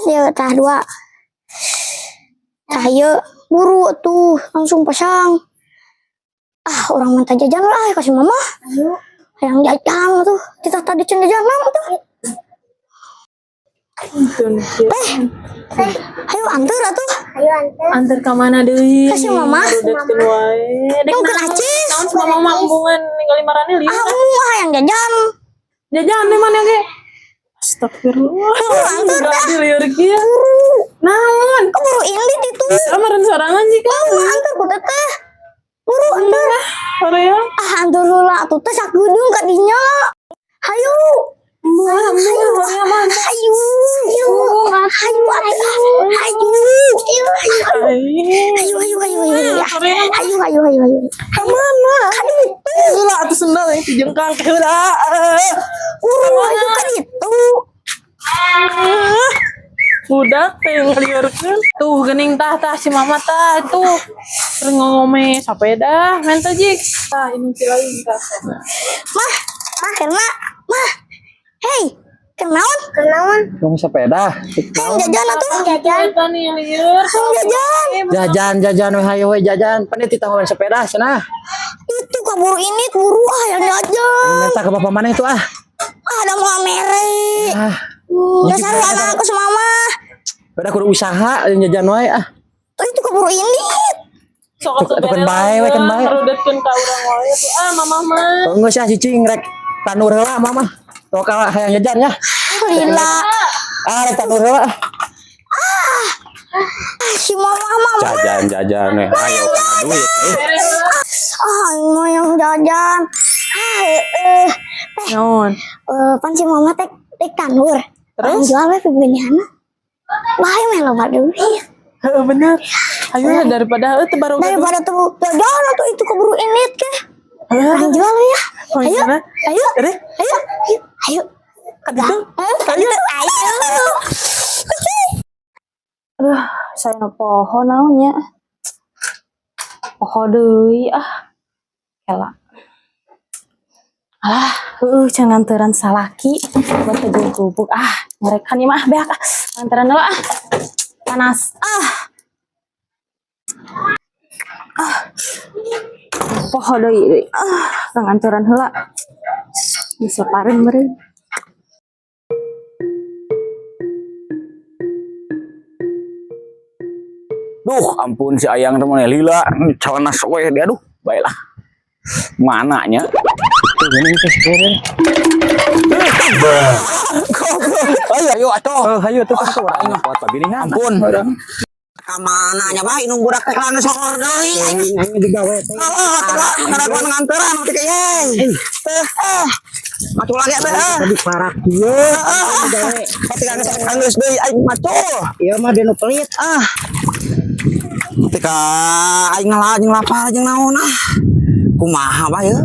Ya, tah dua. Tah ieu buru tuh langsung pasang. Ah, urang minta jajan lah kasih mama. Ayo. Yang jajan tuh. Kita tadi can jajan tuh. Teh. Ayo anter atuh. Ayo anter. Anter ka mana deui? Kasih mama. Barudetkeun wae. Dek Mungkin naon? acis. Naon si mama mah embungan ningali marane lieur. Ah, wah yang jajan. Jajan di mana ge? Astagfirullah. Anter dah. Enggak lieur kieu. Naon? Keburu indit itu. Kamaran sorangan sih kan. Ah, anter ku teteh. Buru anter. Hoream. Ah, anter heula atuh teh sakedeung ka dinya. Hayu. Embungan, embungan, hoream mah. Hayu. Hayu. Hayu atuh. Hayu. Hayu hayu hayu hayu. Hoream. Hayu hayu hayu hayu. Kemana? Ka ditu. Heula atuh sendal yang tijengkang heula. Buru hayu ka ditu. Budak teh ngaliurkeun. Tuh geuning tah tah si mama tah tuh. Keur ngomong sepeda, menta jik. Tah ini si lain tah. Mah, mah karena mah. Hei, kenaon? Kenaon? Ngomong sepeda. Hayang jajan atuh. Jajan. Eta nih lieur. Hayang jajan. Jajan, jajan, we hayo we jajan. Pan titah ngomong sepeda cenah. Itu kaburu ini buru ah yang jajan. Minta ke bapak mana itu ah? Ah, ada mau mere. Ah, Udah saru anak aku sama mama. Beda kudu usaha yang jajan wae ah. Tuh itu keburu ini. Sok atuh Tuh, kan bae we, kan bae. Barudetkeun ka urang wae tuh. Ah mama mah. Oh, geus ah cicing rek tanur heula mama. Tuh kalau hayang jajan ya. Lila. Ah, rek tanur heula. Ah, si mama mama. Jajan jajan we hayo kana duit eh. Ah, mau yang jajan. Ah, eh, Naon? Pan si mama teh teh tanur. Terus? Jual we pibinihanna. Bae meh loba duit. Heeh bener. Ayo lah, daripada teu baru Daripada tuh jajan atau itu keburu ini ke. Orang jual we ya. Oh, Ayo, gimana? ayo, Rek. ayo, ayo, ayo. Kaditu? Ayo, ayo. Aduh, saya nu poho naonnya. Poho deui ah. Kela. Ah, heueuh can nganteran salaki buat teguk-gubuk. Ah, ngerekan ieu mah beak ah. Nganteran heula ah. Panas. Ah. Ah. Poho deui deui. Ah, nganteran heula. Bisa pareun meureun. Duh, ampun si ayang teh mana lila celana we dia aduh, baiklah. Mananya? Tuh gini teh sepeda. Ayo ayo atuh. Oh, hayo tuh tuh urang kuat pabilihan. Ampun. Ka mana nya bae nunggu budak teh kana sokor deui. Aing digawe teh. Heeh, atuh ngaraguan nganteran teh ye. Teh eh. Macul lagi teh. Eh. Tadi parak kieu. Heeh. Ketika geus deui aing macul. Ieu mah dinu pelit. Ah. Ketika aing ngalah jeung lapar jeung naon ah. Kumaha bae ye?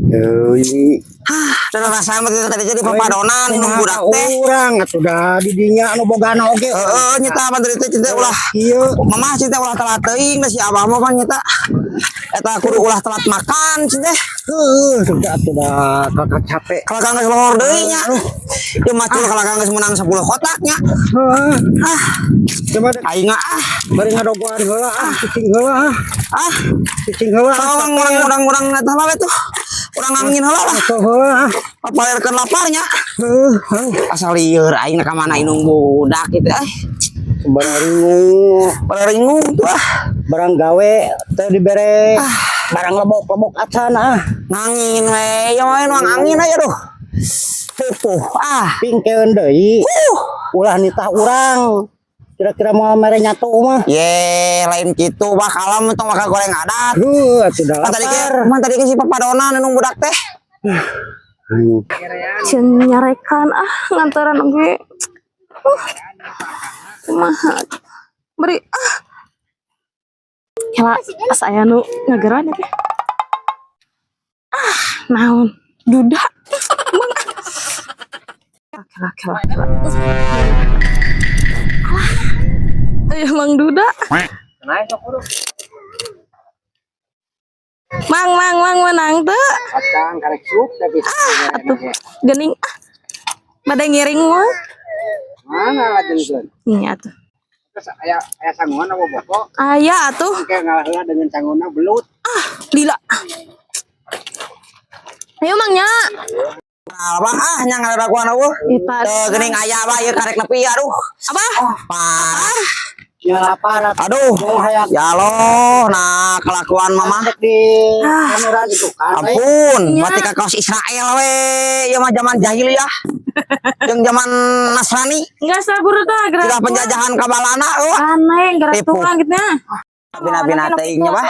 Euy. Hah, dan rasa mah tadi jadi papadonan nu budak teh. Urang atuh da di dinya anu bogana oge. Heeh, nyita pan tadi teh cinta ulah. Kieu. Mama cinta ulah telat teuing da si abah mah pan nyita. Eta kudu ulah telat makan cinta. Heuh, sudah atuh da kakak capek. Kalau kang geus lohor deui nya. Ieu macul kalau kang geus menang 10 kotak nya. Heeh. Ah, Coba deh aing ah. bari ngadogoan heula ah, cicing heula ah. Ah, Cicing heula. tolong urang urang eta mah we tuh. Urang ngangin heula lah. Tuh heula ah. Papalerkeun laparnya. Heuh, heuh. Asal lieur aing ka mana inung budak gitu eh. Barang ringu, Pada ringung tuh ah. barang gawe teh dibere. Barang lebok-lebok acan ah. Ngangin we, ya we nuang angin aja duh. Pupuh ah. Pingkeun deui. Ulah nitah urang. Kira-kira mau mere nyatu mah. Ye, lain gitu bah kalam tong bakal goreng adat. Heuh, atuh da Man tadi ke, lapar. man tadi ke si papadonan nung budak teh. Cen nyarekan ah nganteran oge. Kumaha. Beri ah. Kela asa aya nu ngageran teh. Ah, naon? Duda. Emang ah. Kela kela kela. Alah. Aya Mang Duda. Mang mang mang menang teu? Kacang karek sup tapi Atuh geuning ah. Bade ngiring mah. Mana lajengkeun? Iya tuh. Terus aya aya sanguan apa boko? Aya atuh. Kayak ngalah heula dengan sanguna belut. Lila. Ayo, Mang, nya. Apa ah nya ngadaguan eueuh. Ita. Teu geuning aya bah ieu karek nepi, aduh. Apa? Parah. Ya lapar. Aduh. Oh, hayang Ya Allah, nah kelakuan mama. di kamera gitu kan. Ampun, mati ka kaos Israel we. Ieu mah zaman jahiliyah. Jeung zaman Nasrani, Enggak sabar tah, gerak. tidak penjajahan ka Balanda eueuh. Aneh, gerak Tipu. tuang gitu nya. Bina-bina teuing nya bah.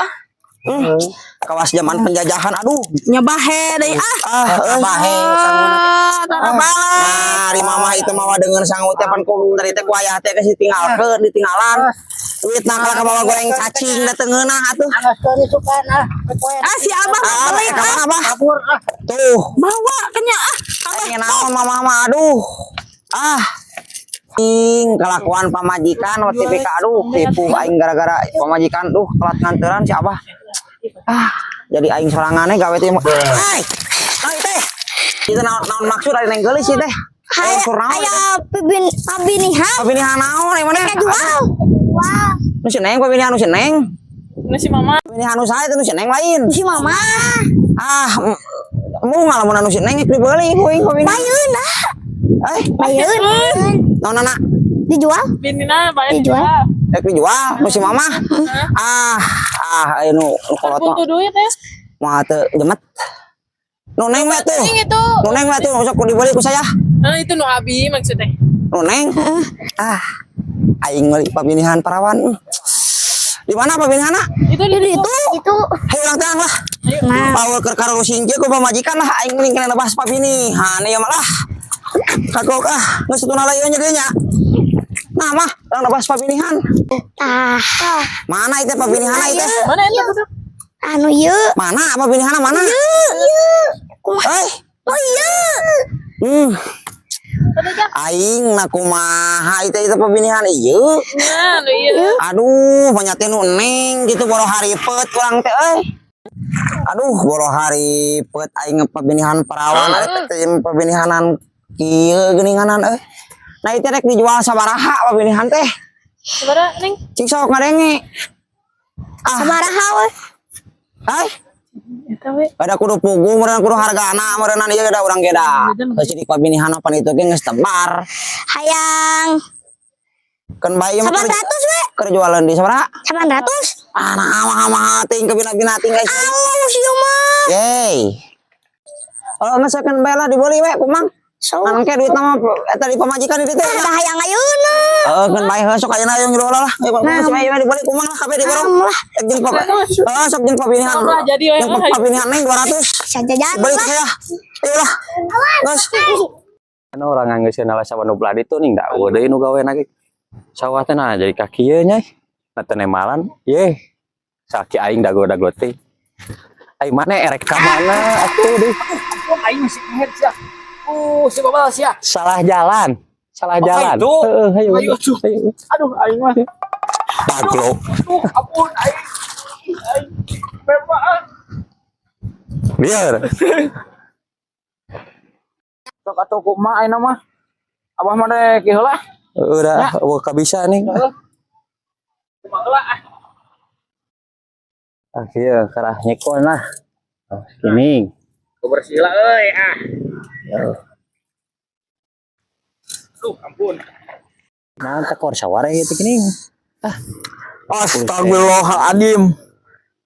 Kawas zaman penjajahan, aduh. Nya bahe deui ah. Ah, euy. Bahe sanguna. Ah, tara balik. Nah, di mama itu mawa dengan sangut teh pan ku tadi teh ku ayah teh geus ditinggalkeun, ditinggalan. Duit nah kalah kabawa goreng cacing da teu ngeunah atuh. Awas isukan ah. Poe. Ah, si Abah Ah, balik ka ah. mana bah? Kabur ah. Tuh, Bawa kenya ah. aing naon mama mah, aduh. Ah. Ing kelakuan pamajikan waktu TPK, aduh, tipu aing gara-gara pamajikan tuh telat nganteran si Abah. Ah, jadi aing sorangannya gawe teh. Hai. Hai teh. Itu naon naon maksud ari neng geulis sih teh? Aya Unsur naon aya teh? pibin pabinihan Pabinihan naon ieu mana? jual. Wah, Nu si Neng pabinihan nu si Neng. Ini si mama. Pabinihan nu saha itu, nu si Neng lain? Si mama. Ah, mu ngalamun anu si Neng rek dibeli ku aing pabinihan. Bayeun ah. Eh, Bayeun. naon anak? Dijual? Binina bayar Dijual. Rek dijual nu si mama. Ah, ah aya nu nu kolot mah Butuh duit ya. mah teu jemet. Nu Neng we tuh. Ini itu. Nu Neng we tuh sok dibeli ku saya. Nah, itu nu abi maksudnya. Nu Neng. Ah. Aing meuli pabinihan parawan. Di mana pabinihanna? Itu di Itu itu. Hayu urang teang lah. Nah, Paul keur karurusing kieu ku pamajikan lah aing mending kena bahas pabinihan ieu mah lah. Kagok ah, geus teu ieu nya dieu nya. Nah mah, urang bahas pabinihan. Tah. Mana itu pabinihanna itu? Mana itu budak? Anu ieu. Mana pabinihanna mana? Ieu. Kumaha? Eh, Oh iya. Aing na kumaha itu itu pabinihan ieu. Nah, nu iya. Aduh, banyak teh nu neng gitu boro haripet urang teh euy. Aduh, boro haripet aing pabinihan perawan ada teh pabinihanan kieu geuninganan euy. Nah itu rek dijual sabaraha pabinihan teh? Sabaraha, Neng? Cing sok ngadenge. Ah, Sabaraha we? eh, Eta we. ada kudu puguh meureun kudu hargana meureunnan ieu da urang ge da. Geus jadi pabinihan apa itu ge geus tebar. Hayang Keun bae mah 800 we. keur jualan di sabaraha? 800. Ah, nah mah ting kebina-bina ting guys. Alus ieu mah. Yeay. Oh, nggak keun bae lah dibeli we kumang. So, Ngan engke duit nama eta di pamajikan di ditu. tah hayang ayeuna. Heeh, keun bae heuh sok ayeuna yang jual lah. Nah, si bae dibeli kumang lah kabeh diborong. Lah. Ek jeung papa. Heeh, sok jeung pabinihan. Lah, jadi we. Jeung pabinihan neng 200. Sajajan Beli lah. ke saya. Ayo lah. Geus. Kan orang nganggeuskeun ala sawah nu belah ditu ning da eueuh deui nu gawe ge. Sawah teh nah jadi ka kieu nya. Na teu nemalan, ye. Saki aing dago-dago teh. Ai mana erek ka mana atuh deh. Aing masih ngehead sia. Si babal sia. Salah jalan. Salah Oh, jalan. itu. Heeh, ayo. Ayo, aduh. Ayo. Aduh, aing mah. Daglok. Aduh, ampun aing. Aing. Bebas. Ah. Biar. Sok atuh kumaha ayeuna mah. Abah mah rek ieu heula. Udah, eueuh kabisa nih. Kumaha heula ah. Ah, kieu karah nyekon lah. Oh, gini. Bersih lah euy ah. Aduh, ampun. Nah, tekor saware gitu gini. Astagfirullahaladzim.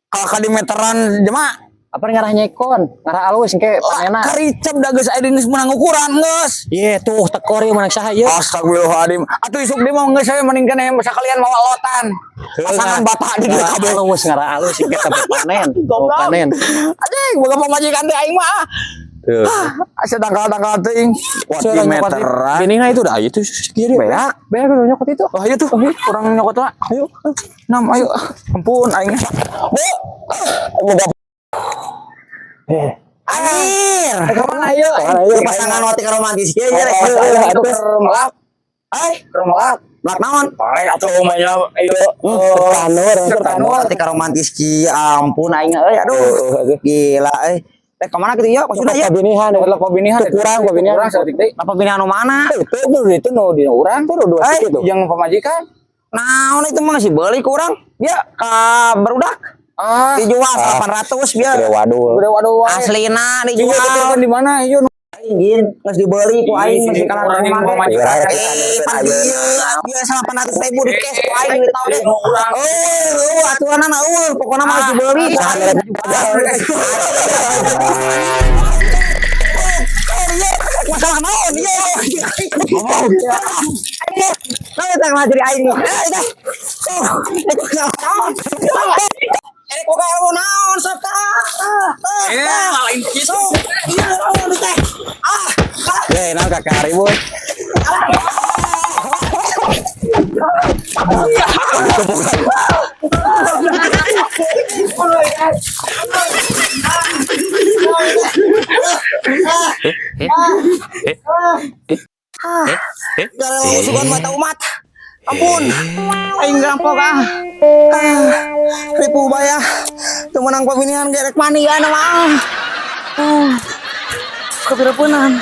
Kalau ka di meteran jema. Apa ngarah nyekon? Ngarah alus engke panena. Karicep da geus aya geus meunang ukuran geus. Ye, tuh tekor ieu mana saha ieu? Astagfirullahaladzim. Atuh isuk dia mau geus saya mending keneh sakalian mawa lotan. Pasangan bapak di dieu kabeh. Alus ngarah alus engke sampai panen. Oh, panen. Anjing, boga pamajikan teh aing mah. Tuh. Asa dangkal-dangkal teuing. Kuat di Suara nyokot meteran. Bini nah itu dah itu kiri. Beak. Beak udah nyokot itu. Oh, ayo tuh, kurang nyokot lah. Ayo. Nam, ayo. Ampun aing. Bu. Boga. Anjir. Kemana ayo? Ayo pasangan wati romantis kieu nya rek. Keur melak, Ai, keur melak. melak naon? Tarik atuh mah nya ieu. Tanur, Tanur ketika romantis ki ampun aing euy, aduh. Gila euy. Rek ka mana kitu ya? Maksudna ya. Pabinihan, Kalau pabinihan Kurang pabinihan. Kurang saeutik deui. Apa pabinihan nu mana? Itu Itu nu di urang. itu dua Eh, situ tuh. Yang pamajikan. Naon itu mah sih beli ku urang. Dia ka barudak. Ah, Dijual 800 biar. Gede wadul. udah waduh wae. Aslina Iya, dijual. di mana? Iya, Aing gin geus dibeli ku aing masih kalah Orang yang rumah. pamajikan. Eh, pan dieu biasa 800 ribu di cash ku aing duit tau deh. Oh, aturanna eueuh, pokona mah geus dibeli ku aing. Masalah naon ieu? Nah, eta mah jadi aing. Eh, teh. Oh, itu naon? Eh, kok kayak naon sok tah. Eh, lain kitu. Iya, naon teh. Ah, ah. Ya, nah kakak ribut. Gara musuhan mata umat. Ampun. Aing rampok ah. Ah, ripu baya. Teu meunang pemilihan gerek mani ya nama. Ah. Kepirapunan.